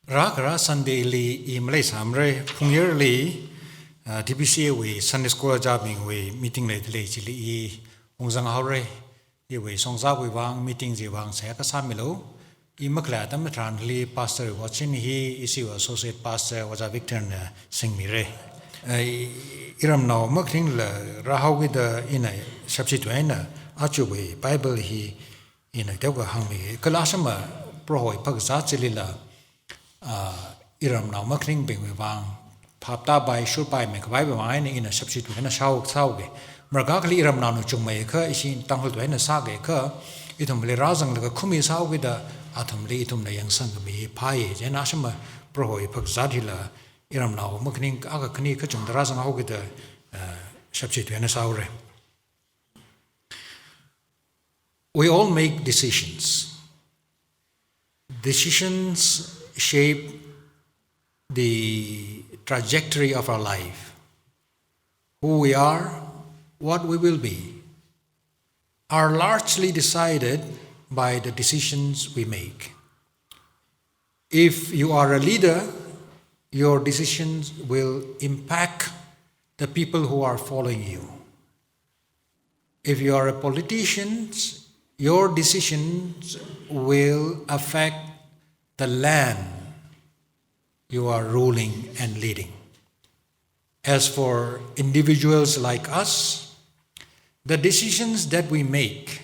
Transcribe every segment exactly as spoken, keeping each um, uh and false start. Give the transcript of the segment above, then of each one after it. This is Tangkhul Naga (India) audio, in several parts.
Rākharā Sunday li i maleisāmara, phungyarli, ah, T B C A wui Sunday School ojābingwui meeting leidalei chili i ungzang haora. Iwui shongzāwui vang, meeting chiwui vang seihā kasā milu. I makhalei atam tharanli Pastor Watson hi, ishi Associate Pastor Ojā Victor na singmira. Eh, iramnao makhaning la rāhaokida ina shapshi tuina, ajawui Bible hi ina teokha hāngmi. Kala shima Prohowui phakazā chilila, ah, iramnao makhaningbingwui vang, phaptāpai, shurpai, mikhavai vang eina ina shapshi tuina shao, shaoga. Marākha akhali iramnao na chungmeiakha, ishi Tangkhul tuina sāakha, ithumli rāzanglaga khumi sāhaokida, athumli ithumna yangsangkhami phāya. Chieina shima Prohowui phakazā hila, iramnao makhaning akha khani kachungda rāzang haokida, ah, shapshi tuina shaora. We all make decisions. Decisions shape the trajectory of our life. Who we are, what we will be, are largely decided by the decisions we make. If you are a leader, your decisions will impact the people who are following you. If you are a politician, your decisions will affect the land you are ruling and leading. As for individuals like us, the decisions that we make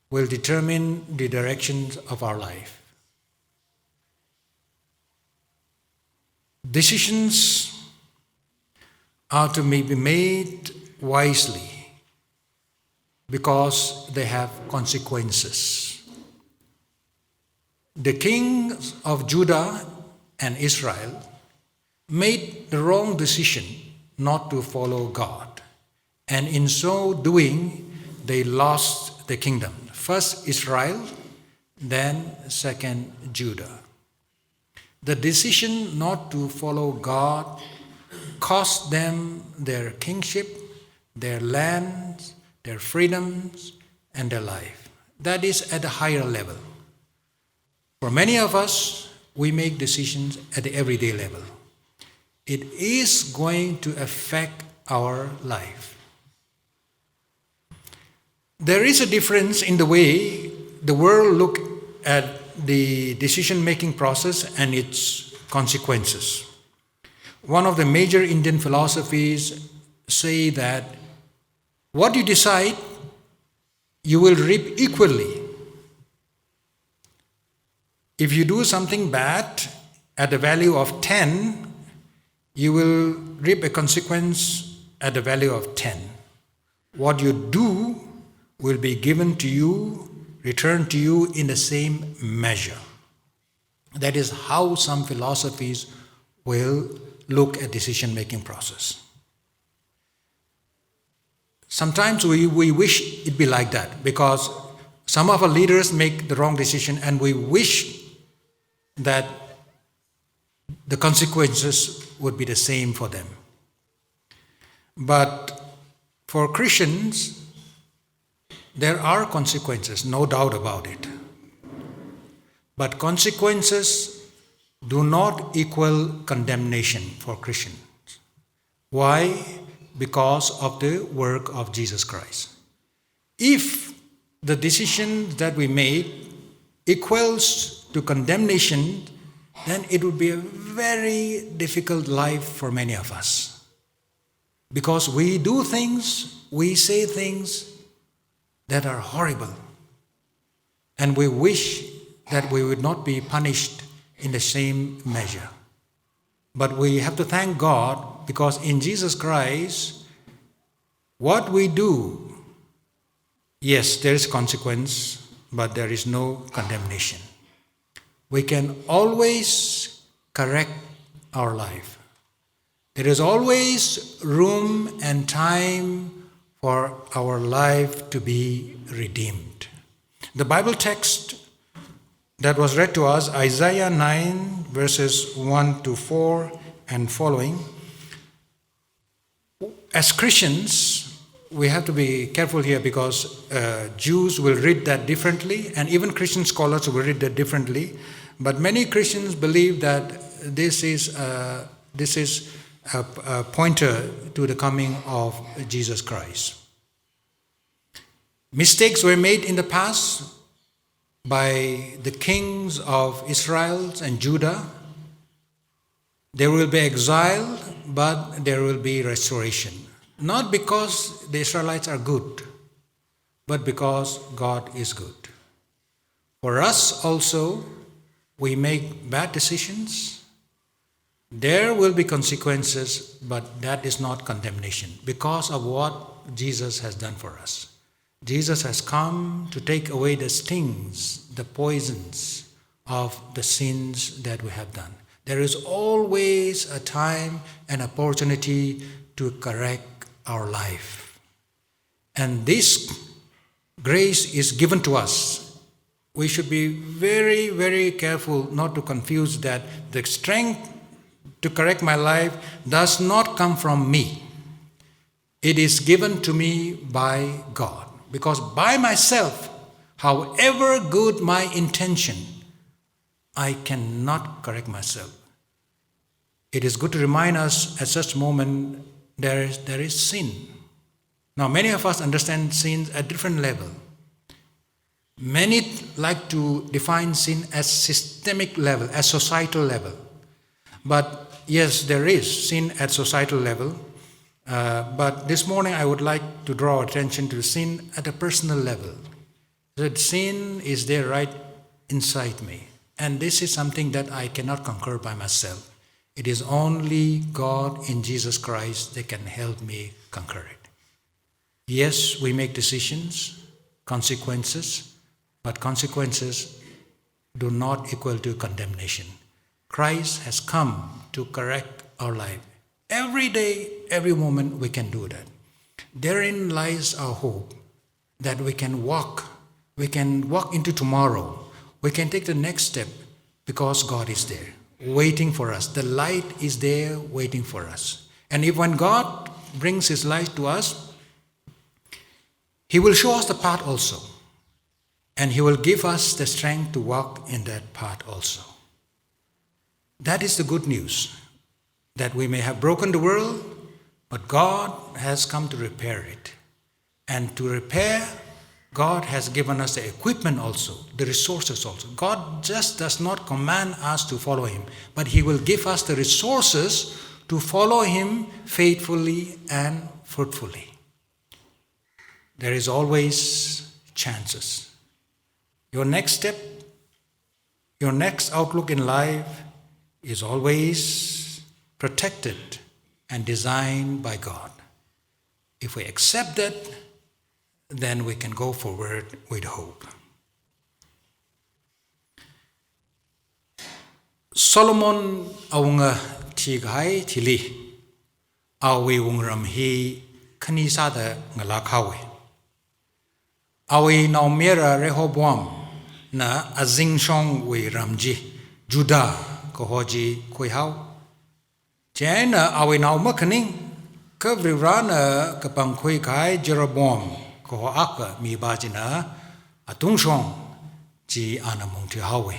will determine the directions of our life. Decisions are to be made wisely because they have consequences. The kings of Judah and Israel made the wrong decision not to follow God, and in so doing, they lost the kingdom. First Israel, then second Judah. The decision not to follow God cost them their kingship, their lands, their freedoms, and their life. That is at a higher level. For many of us, we make decisions at the everyday level. It is going to affect our life. There is a difference in the way the world look at the decision-making process and its consequences. One of the major Indian philosophies say that what you decide, you will reap equally. If you do something bad at the value of ten, you will reap a consequence at the value of ten. What you do will be given to you, returned to you in the same measure. That is how some philosophies will look at decision-making process. Sometimes we, we wish it be like that, because some of our leaders make the wrong decision and we wish that the consequences would be the same for them. But for Christians, there are consequences, no doubt about it. But consequences do not equal condemnation for Christians. Why? Because of the work of Jesus Christ. If the decision that we make equals to condemnation, then it would be a very difficult life for many of us. Because we do things, we say things that are horrible. And we wish that we would not be punished in the same measure. But we have to thank God, because in Jesus Christ, what we do, yes, there is consequence, but there is no condemnation. We can always correct our life. There is always room and time for our life to be redeemed. The Bible text that was read to us, Isaiah nine, verses one to four and following. As Christians, we have to be careful here because, uh, Jews will read that differently, and even Christian scholars will read that differently. But many Christians believe that this is a, this is a, a pointer to the coming of Jesus Christ. Mistakes were made in the past by the kings of Israel and Judah. They will be exiled, but there will be restoration. Not because the Israelites are good, but because God is good. For us also, we make bad decisions. There will be consequences, but that is not condemnation because of what Jesus has done for us. Jesus has come to take away the stings, the poisons of the sins that we have done. There is always a time, an opportunity to correct our life. And this grace is given to us. We should be very, very careful not to confuse that the strength to correct my life does not come from me. It is given to me by God. Because by myself, however good my intention, I cannot correct myself. It is good to remind us at such moment there is, there is sin. Now, many of us understand sin at different level. Many like to define sin as systemic level, as societal level. But yes, there is sin at societal level. Uh, but this morning I would like to draw attention to sin at a personal level. That sin is there right inside me. And this is something that I cannot conquer by myself. It is only God in Jesus Christ that can help me conquer it. Yes, we make decisions, consequences, but consequences do not equal to condemnation. Christ has come to correct our life. Every day, every moment, we can do that. Therein lies our hope that we can walk, we can walk into tomorrow, we can take the next step because God is there, waiting for us. The light is there, waiting for us. And if when God brings His light to us, He will show us the path also. And He will give us the strength to walk in that path also. That is the good news, that we may have broken the world, but God has come to repair it. And to repair, God has given us the equipment also, the resources also. God just does not command us to follow Him, but He will give us the resources to follow Him faithfully and fruitfully. There is always chances. Your next step, your next outlook in life is always protected and designed by God. If we accept that, then we can go forward with hope. Solomon awunga thikahai thili, awui wungram hi khani sāda ngalākhaowa. Awui naomayara Rehoboamna azingshongwui ram chi, Judah kaho chi khuihao. Chieina awui nao makhaning, kha Varivarana kapangkhui kahai Jeroboam kaho akha mipā china atungshong chi ana mungthuihaowa.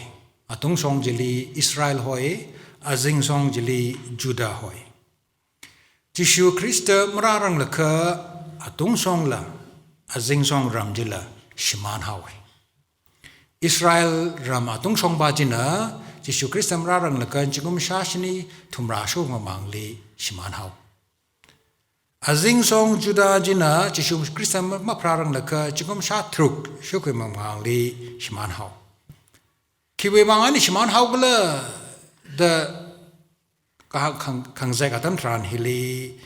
Atungshong chili Israel hoi, azingshong chili Judah hoi. Jishu Khrista marāranglakha atungshongla, azingshong ram chila shimānhaowa. Israel ram atungshongpā china Jishu Khrista marāranglakha zingkum shāshini thumrā shokmamangli shimānhao. Azingshong Judah china Jishu Khrista ma-, mapharāranglakha zingkum shātharuk shokhuimamangli shimānhao. Khiwui vang ana shimānhaokhala da kahāng, khang-, khangazek atam tharan hili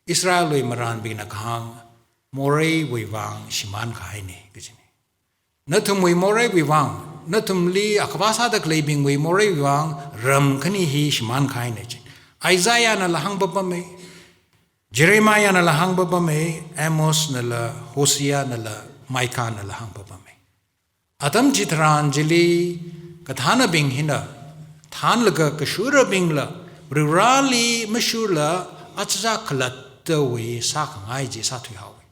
Israelwui marānbingna kahāng, moreiwui vang shimānkahaina kajina. Nathumwui moreiwui vang, nathumli akhavā sāda khaleibingwui moreiwui vang ram khani hi shimānkahaina chi. Isaiahnala hāngpapama, Jeremiahnala hāngpapama, Amosnala, Hoseanala, Micah nala hāngpapama. Atam chitharan chili kathānnabing hina, thānlaga kashurabingla, Varivarali mashurla, achichā khalattawui sākhangai chi sāthuihaowa.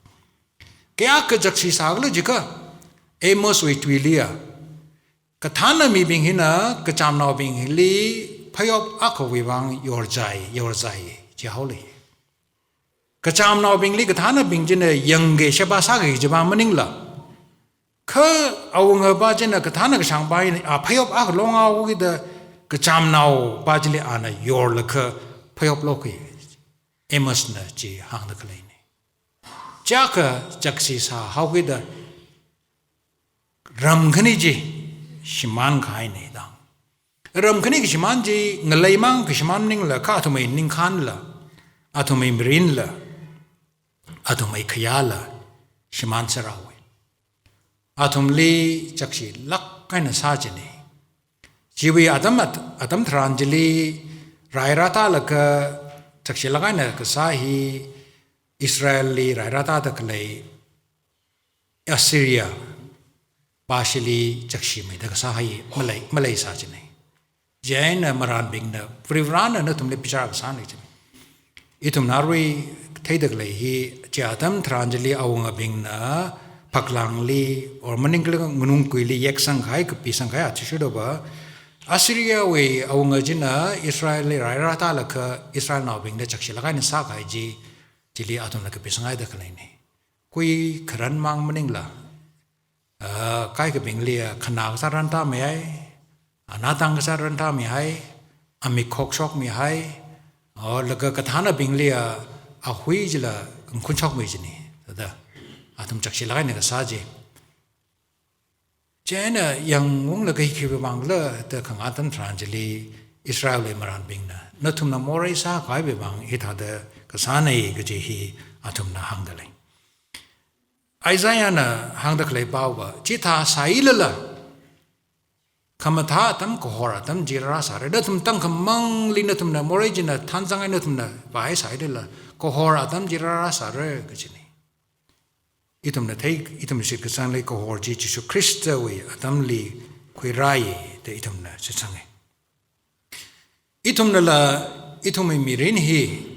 Kayākha zakshi sākhala jiakha, Amoswui tuiliya, Kathānna mibing hina kachamnaobing hili phayop akhawui vang yorchai, yorchai, jihaolei. Kachamnaobingli kathānnabing china yangke sheba sāke jiva maningla, kha awungapa china kathānna kashangpa hina, a, phayop akha longhaokida kachamnaopa chili ana yorlaga phayop lokhui. Amosna chi hāngda khaleina. Chaka chakshi sāhaokida ram khani chi shimān kahaina da. Ram khani kashimān chi ngaleimang kashimān maningla, kha athumwui ningkhānla, athumwui mirinla, athumwui khayāla shimān sārāhaowa. Athumli chakshilāk eina sā china. Chiwui atam at-, atam tharan chili rai rātālaga chakshilāk eina kasā hi Israelli rai rātāda khalei Assyria pashili chakshimeida kasā hi malei, maleisā china. Chieina marānbingna, Varivarana nathumli bichar kasāna china. Ithumna arui theida khalei hi, chi atam tharan chili awungabingna phaklangli, or maningkhala nganungkuili yeksang kahai, kapisang kahai athishurda va, Assyriawui awunga china Israelli rai rātālaga Israelnaobingna chakshilāk eina sākahai chi, chili athumna kapisanghaida khaleina. Kui kharanmang maningla, ah, kaikhabingli, ah, khanā kasā rantāmihai, anatang kasā rantāmihai, amik khokshokmihai, o, laga kathānnabingli, ah, ahui chila ngkhunshokmi china. Thāda, athum chakshilāk eina kasā chi. Chieina yangunglaga hi khiwui vangla da khangā atam tharan chili Israelwui marānbingna, nathumna morei sākahaiwui vang hithāda kasāna kaji hi athumna hāngda lei. Isaiahna hāngda khalei paova, chithā sāilala, khamathā atam kahor atam chi rāsāra. Nathum tangkhamangli nathumna morei china thanzang eina nathumna vāhaisāilala, kahor atam chi rāsāra kajina. Ithumna thei, ithum shitkasangli kahor chi Jishu Khristawui atamli khuirāi da ithumna shitsanga. Ithumnala, ithumwui mirin hi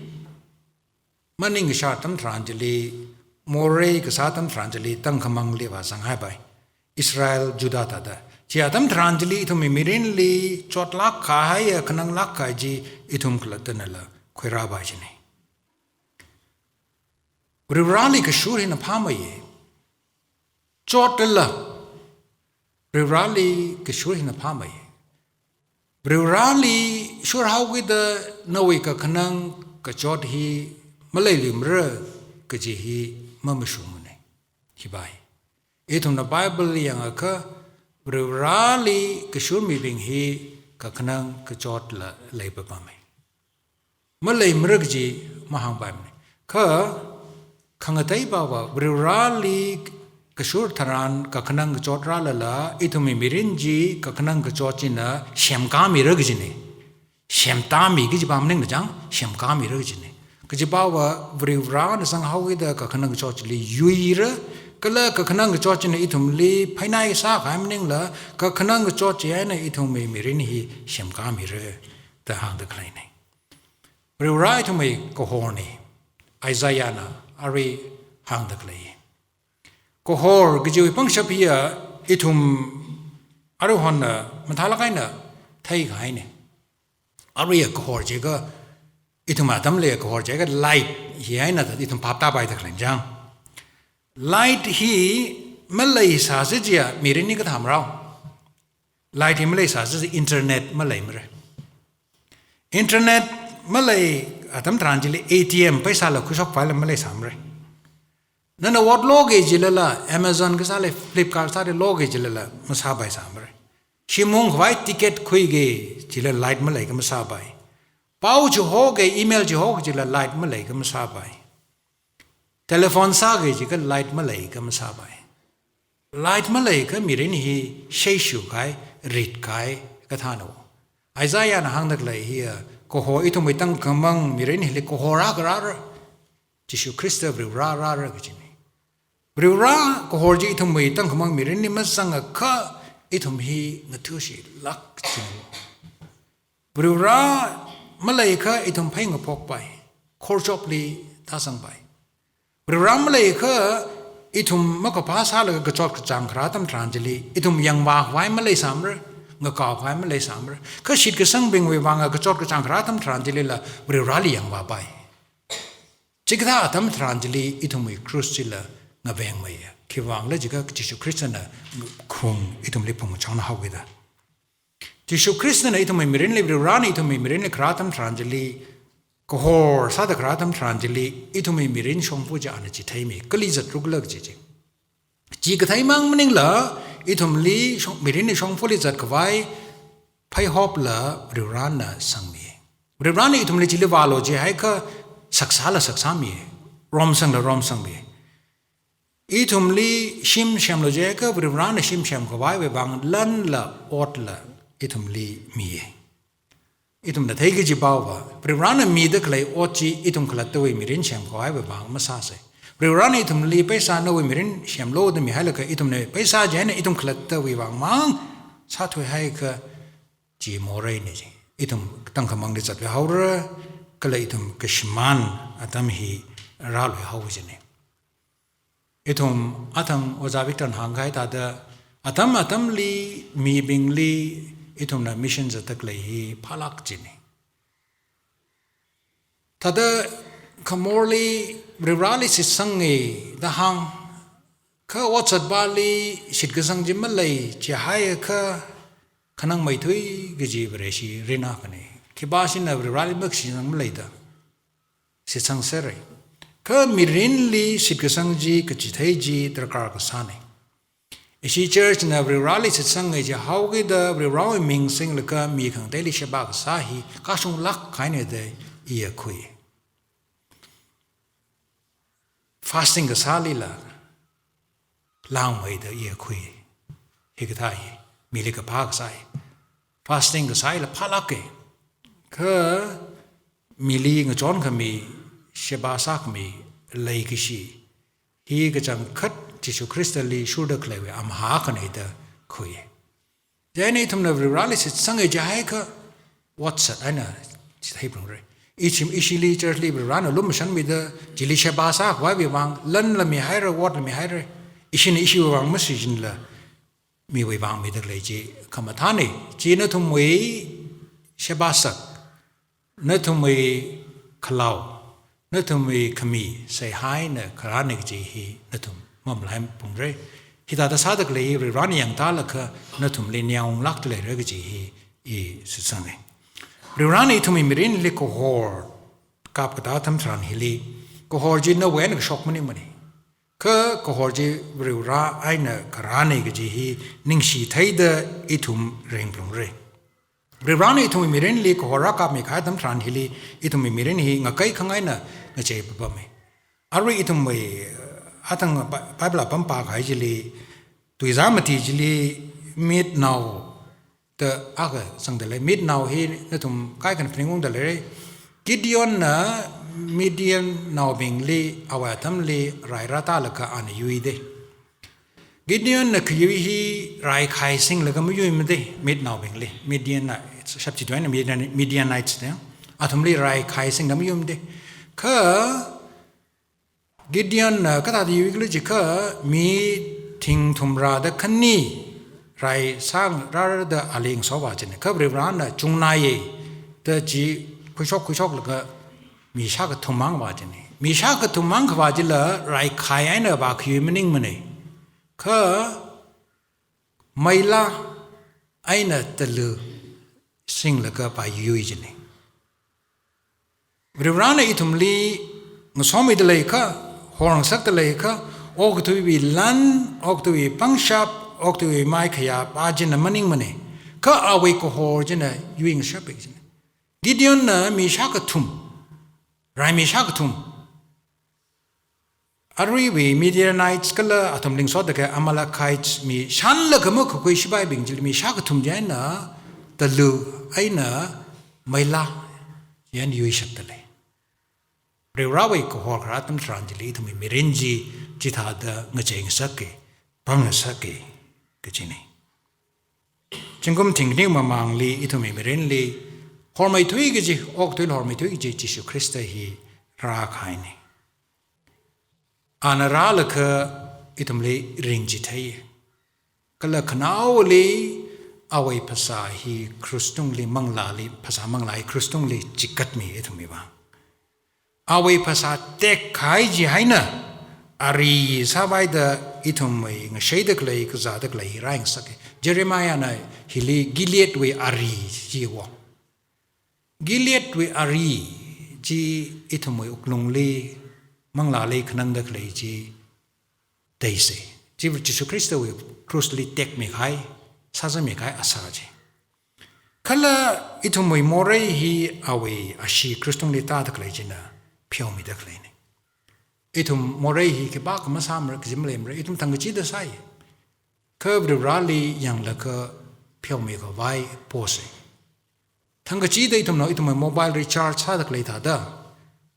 maning kasā atam tharan chili, morei kasā atam tharan chili, tangkhamangli vāzanghaipai. Israel, Judah thāda. Chi atam tharan chili ithumwui mirinli chotlāk kahai, khananglāk kahai chi ithum khalattanala khuirāpai china. Varivarali kashur hina phāmeiya. Chotlala, Varivarali kashur hina phāmeiya. Varivarali shurhaokida nawui kakhanang kachot hi maleiluimara kaji hi mamashungmana. Hipai. Ithumna Bible yangakha, Varivarali kashur mibing hi kakhanang kachotla leipapamei. Maleimara kaji mahāngpaimana. Kha, khangatei paova, Varivarali kashur tharan kakhanang kachot rālala, ithumwui mirin chi kakhanang kachot china semkāmira kajina. Semtāmi kajipa maningla chang, semkāmira kajina. Kajipaova Varivarana sanghaokida kakhanang kachot chili yuira, kala kakhanang kachot china ithumli phainai sākahai maningla, kakhanang kachot chi eina ithumwui mirin hi semkāmira da hāngda khaleina. Varivara ithumwui kahorna, Isaiahna arui hāngda khalei. Kahor kajiwui pangshap hiya ithum aruihon mathālāk eina theikahaina. Aruiya kahor jiakha ithum atamli kahor jiakha light hi eina thāda ithum phap tāpaida khalei chang. Light hi maleisāsi chiakha mirin hi kathā marao. Light hi maleisāsi chiakha internet maleimara. Internet malei atam tharan chili A T M pheisāla khuishokpaila maleisāmara. Nana ot loki jilala Amazon kasāli, Flipkart sāli loki jilala masāpaisāmara. Shim ungkhavai ticket khuiki jila light maleikha masāpai. Pao chihoki, email chihoki jila light maleikha masāpai. Telephone sāki jiakha light maleikha masāpai. Light maleikha mirin hi sheishukai, ritkahai kathāna. Isaiahna hāngda khalei hiya kahor ithumwui tangkhamang mirin hili kahor akha rāra. Jishu Khrista Varivara rāra kajina. Varivara kahor chi ithumwui tangkhamang mirinli mazangakha ithum hi ngathashilāk kajina. Varivara maleikha ithum phei ngaphokpai, khorchopli tāzangpai. Varivara maleikha Ithum makaphā sālaga kachot kachāng kharā atam tharan chili, ithum yangvākhavai maleisāmara, ngakaokhavai maleisāmara. Kha shitkasangbingwui vānga kachot kachāng kharā atam tharan chilila Varivarāli yangvāpai. Chikathā atam tharan chili ithumwui cross chila ngavengmeiya. Khiwuivāngla jiakha Jishu Khristana khung ithumli phungchang haokida. Jishu Khristana ithumwui mirinli, Varivarāna ithumwui mirinli kharā atam tharan chili, kahor sāda kharā atam tharan chili, ithumwui mirin shongfa chi ana chitheimi, kali zatrukla kaji chi. Chi kathei mang maningla, ithumli shong, mirinli shongfali zatkhavai pheihopla Varivarāna sangmi. Varivarāna ithumli chili vālu jihaiakha saksāla saksāmi, romsangla romsangmi. Ithumli shim semlu jihaiakha Varivarāna shim semkhavaiwui vāng lanla otla ithumli mi. Ithumna theiki kajiva, Varivarāna mida khalei ot chi ithum khalattawui mirin semkhavaiwui vāng masāsei. Varivarāna ithumli pheisā nawui mirin semlu da mihailaga ithumna pheisā chieina ithum khalattawui vāng mang sāthuihaiakha chi morei ni chi. Ithum tangkhamangli zatluihaora, kala ithum kashimān atam hi rāluihao jina. Ithum athang Ojā Victor hāngkahai thāda, atam atamli mibingli ithumna mission zatda khalei hi phālāk jina. Thāda khamorli Varivarāli shitsanga da hāng, kha otsatpali shitkasang chi malei jihaiakha khanangmeithui kaji Vareshi rinna kani. Khipāshina Varivarāli makashitsang maleida shitsangserra. Kha mirinli shitkasang chi kachithei chi darkar kasāna. Ishi church na Varivarāli shitsanga jihaokida Varivarāwui ming singlaga mi khangateili sheba kasā hi kashunglāk kahaina da iya khui. Fasting kasālila langmeida iya khui. Hikathā hi mili kaphā kasā hi. Fasting kasā hila phālāka. Kha mili ngachonkhami, sheba sākhami leikashi hi kachangkhat Jishu Khristali shurda khaleiwui amahā akhana da khui. Chieina ithumna Varivarāli shitsanga jihaiakha otsat eina chitheiphalungra. Ichim ishili church li Varivarāna lumashanmida chili sheba sākhavaiwui vāng lanla mihaira, otla mihaira. Ishina ishiwui vāng masijinla miwui vāng mida khalei chi khamathāna. Chi nathumwui sheba sak, nathumwui khalao, nathumwui khami saihaina kharāna kaji hi nathum mamalaiphalungra. Hithāda sāda khalei hi Varivarāna yangtālaga nathumli ningyānglākda leira kaji hi i shitsanga. Varivarāna ithumwui mirinli kahor kapkatā atam tharan hili, kahor chi nawui eina kashok maningmana. Kha kahor chi Varivarā eina kharāna kaji hi ningshi theida ithum ringphalungra. Varivarāna ithumwui mirinli kahor rākapmi kahai atam tharan hili ithumwui mirin hi ngakai khangaina ngachei papama. Arui ithumwui, uh, athang Bi-, Bible apam pākahai chili, tuizā mati chili, Midian nao da akha zangda lei. Midian nao hi nathum kaikhana phaningungda leira. Gideonna Midian naobingli awui atamli rai rātālaga ana yuida. Gideonna khayui hi rai khaisinglaga mayuimada, Midian naobingli. Midian, shapchi tuina Midian, Midianites da. Athumli rai khaisingda mayuimada. Kha Gideonna kathāda yuikhala jiakha mi thing thumrāda khani rai sāngarāda ali ngasovā jina. Kha Varivarāna chungnaiya da chi khuishok khuishoklaga mi shākathum mang vā jina. Mi shākathum mang khavā chila rai khai eina vākhui maningmana. Kha meilā eina tala singlaga vāyui jina. Varivarāna ithumli ngasomida leiakha, horngasakda leiakha, okathuiwui lan, okathuiwui pangshap, okathuiwui maikhayā vā china maningmana. Kha awui kahor china yuingashapa jina. Gideonna mi shākathum, rai mi shākathum, aruiwui Midianites kala athumli ngasotda khalei Amalekites mi shānlaga makakhui shipaibing chili mi shākathum chieina tala eina meilā chieina yuishapda lei. Varivarāwui kahor kharā atam tharan chili ithumwui mirin chi chithāda ngacheingasaka, pangngasaka kajina. Zingkum thingkhaning mamangli ithumwui mirinli hormeithui kaji, okathuili hormeithui kaji Jishu Khrista hi rākahaina. Ana rālaga ithumli ringchithei. Kala khanaoli awui phasā hi krus tungli manglāli, phasā manglā hi krus tungli chikatmi ithumwui vang. Awui phasā tekkahai chi eina ari sāvaida ithumwui ngasheida khalei, kazāda khalei rāngasaka. Jeremiahna hili Gileadwui ari chiwo. Gileadwui ari chi ithumwui wuklungli manglāli khanangda khalei chi teisei. Chi Jishu Khristawui krusli tekmikahai, sāzāmikahai asā chi. Kala ithumwui morei hi awui ashee krus tungli tāda khalei china pheomida khaleina. Ithum morei hi khipākha masāmara, kazim leimara, ithum thangkachida sāi. Kha Varivarāli yanglaga pheomikhavai posei. Thangkachida ithumna ithumwui mobile recharge sāda khalei thāda,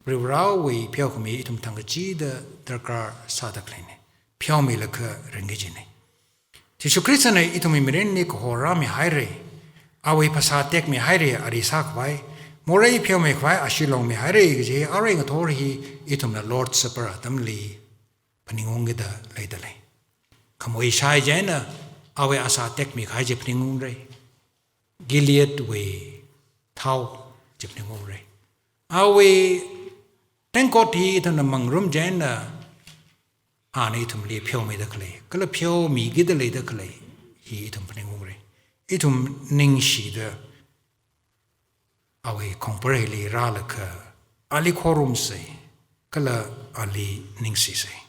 Varivarāwui pheokhami ithum thangkachida darkar sāda khaleina. Pheomilaga ringki kajina. Jishu Khristana ithumwui mirinli kahor rāmihaira, awui phasā tekmihaira, ari sākhavai, morei pheomikhavai ashee longmihaira kaji arui ngathor hi ithumna Lord's Supper atamli phaningungkida leida lei. Khamui shai chieina awui asā tekmikahai chi phaningungra. Gileadwui thao chi phaningungra. Awui tengkot hi ithumna mangarum chieina ana ithumli pheomida khalei, kala pheomikida leida khalei hi ithum phaningungra. Ithum ningshida awui khongpar hili rālaga ali khorumsei, kala ali ningshisei.